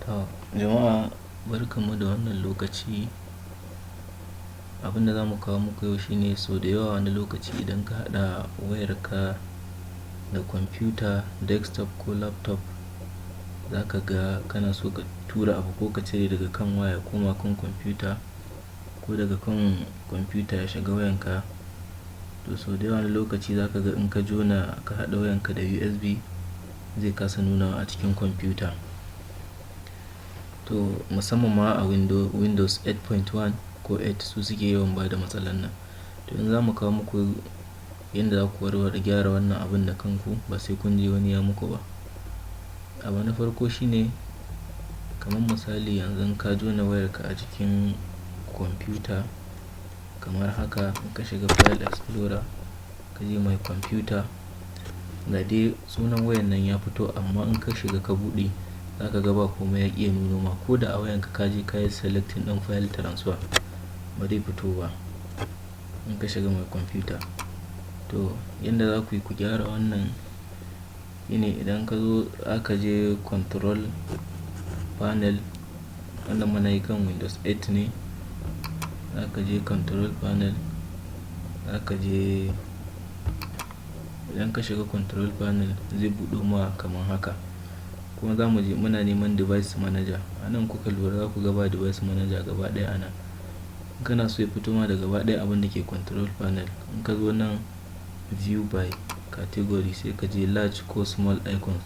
To jama'a, barkanmu da wannan lokaci. Abin da za mu kawo muku yau shine, sau da yawa wani lokaci idan ka haɗa wayarka da kwamfuta, desktop ko laptop, za ka ga kana so ka tura abu ko ka cire daga kan waya ya koma kan kwamfuta, ko daga kan kwamfuta ya shiga wayanka. To sau da yawa wani lokaci za ka ga in ka jona, ka haɗa wayanka da USB, zai kasa nunawa a cikin kwamfuta. To musamman ma a Windows 8.1 ko 8, su suke yawan bada matsalar nan. To yanzu za mu kawo muku yadda za ku warware, gyara wannan abun da kanku, ba sai kun je wani ya muku ba. Abu na farko shine, kamar misali yanzu ka jona wayarka a jikin kwamfuta kamar haka, in ka shiga File Explorer, ka je My Computer, ga dai sunan wayan nan ya fito, amma in ka shiga ka buɗe, za ka ga ba komai, ya ƙi ya nuno ma. Ko da a wayanka ka je ka yi selecting ɗin file transfer, ba zai fito ba in ka shiga My Computer. To yanda za ku yi ku gyara wannan shine, idan ka zo aka je Control Panel, wannan muna yi kan Windows 8 ne. Za ka je Control Panel, za ka je, idan ka shiga Control Panel zai buɗo ma kamar haka. Kuma za mu je muna neman Device Manager. A nan kuka lura, za ku ga ba Device Manager gaba ɗaya a nan. In kana so ya fito ma da gaba ɗaya abin da ke Control Panel, in ka zo nan View by Category, sai ka je Large ko Small Icons.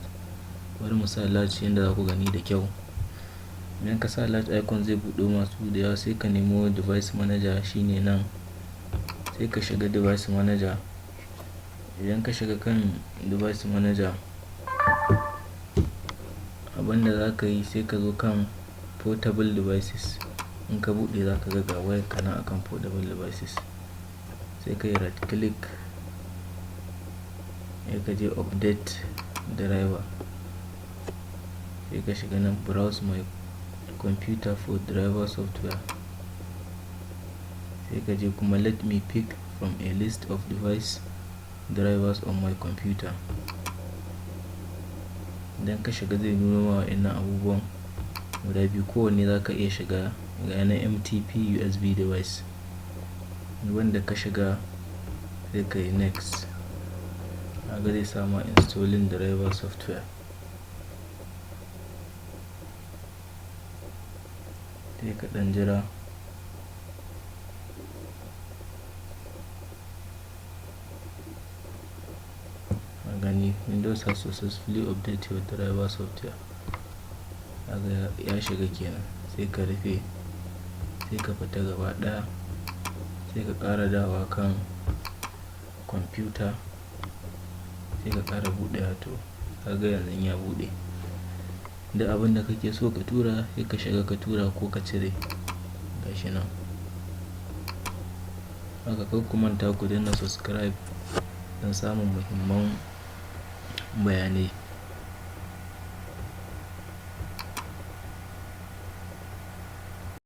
Bari mu sa Large yanda za ku gani da kyau. Idan ka sa Large icon, zai buɗo masu da yawa, sai ka nemo Device Manager, shine nan. Sai ka shiga Device Manager. Idan ka shiga kan Device Manager, abin da za ka yi, sai ka zo kan Portable Devices. In ka buɗe, za ka ga ga wayarka nan akan Portable Devices. Sai ka yi right click, sai ka je Update Driver. Sai ka shiga nan Browse My Computer for Driver Software. Sai ka je kuma Let me pick from a list of device drivers on my computer. Idan ka shiga, zai nuno ma wa'innan abubuwan guda biyu. Kowanne za ka iya shiga. Ga nan MTP USB device. Wanda ka shiga, sai ka yi Next. Kaga zai sama Installing Driver Software. Sai ka ɗan jira. Ka gani, "Windows has successfully updated your driver software." Kaga ya shiga kenan. Sai ka rufe, sai ka fita gaba ɗaya, sai ka ƙara dawowa kan kwamfuta, sai ka ƙara buɗewa. To kaga yanzu ya buɗe. Duk abin da kake so ka tura, sai ka shiga ka tura ko ka cire. Gashi nan. Haka kar ku manta ku danna subscribe don samun muhimman bayanai.